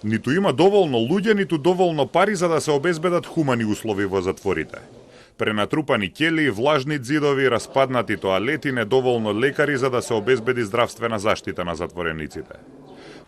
Ниту има доволно луѓе, ниту доволно пари за да се обезбедат хумани услови во затворите. Пренатрупани ќели, влажни ѕидови, распаднати тоалети, недоволно лекари за да се обезбеди здравствена заштита на затворениците.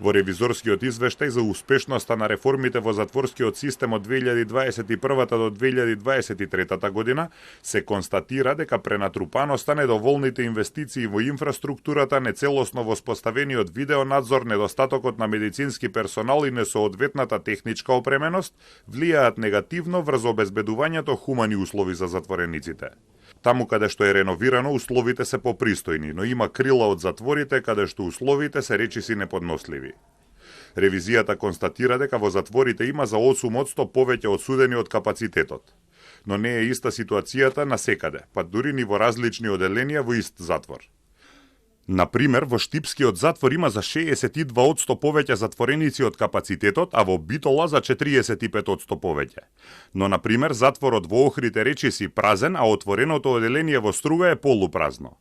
Во ревизорскиот извештај за успешноста на реформите во затворскиот систем од 2021 до 2023 година се констатира дека пренатрупаноста, недоволните инвестиции во инфраструктурата, нецелосно воспоставениот видеонадзор, недостатокот на медицински персонал и несоодветната техничка опременост влијаат негативно врз обезбедувањето хумани услови за затворениците. Таму каде што е реновирано, условите се попристојни, но има крила од затворите каде што условите се речиси неподносливи. Ревизијата констатира дека во затворите има за 8% повеќе осудени од капацитетот. Но не е иста ситуацијата насекаде, па дури ни во различни оделенија во ист затвор. Например, во Штипскиот затвор има за 62% повеќе затвореници од капацитетот, а во Битола за 45% повеќе. Но, например, затворот во Охрид речиси празен, а отвореното оделение во Струга е полупразно.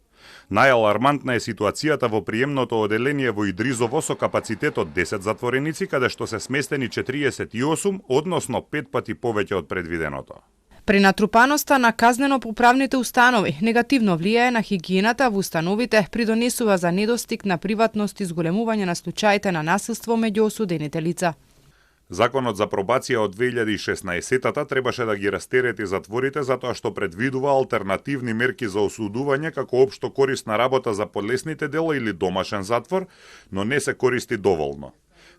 Најалармантна е ситуацијата во приемното оделение во Идризово со капацитет од 10 затвореници, каде што се сместени 48, односно 5 пати повеќе од предвиденото. Пренатрупаноста на казнено-поправните установи негативно влијае на хигиената во установите, придонесува за недостиг на приватност и зголемување на случаите на насилство меѓу осудените лица. Законот за пробација од 2016-та требаше да ги растерети затворите затоа што предвидува алтернативни мерки за осудување како општо корисна работа за полесните дела или домашен затвор, но не се користи доволно.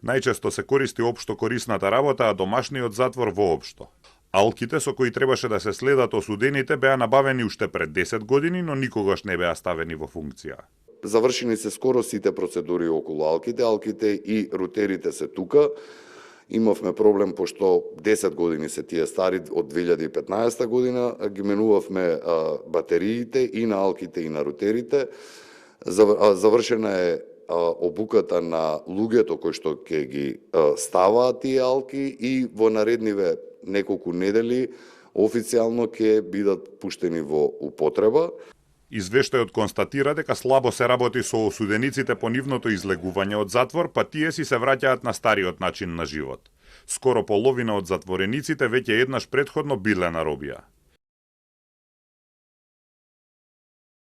Најчесто се користи општо корисната работа, а домашниот затвор воопшто. Алките со кои требаше да се следат осудените беа набавени уште пред 10 години, но никогаш не беа ставени во функција. Завршени се скоро сите процедури околу алките и рутерите се тука. Имавме проблем пошто 10 години се тие стари, од 2015 година ги менувавме батериите и на алките и на рутерите. Завршена е обуката на луѓето кои што ќе ги ставаат тие алки и во наредниве неколку недели официјално ќе бидат пуштени во употреба. Извештајот констатира дека слабо се работи со осудениците по нивното излегување од затвор, па тие си се враќаат на стариот начин на живот. Скоро половина од затворениците веќе еднаш претходно биле на робија.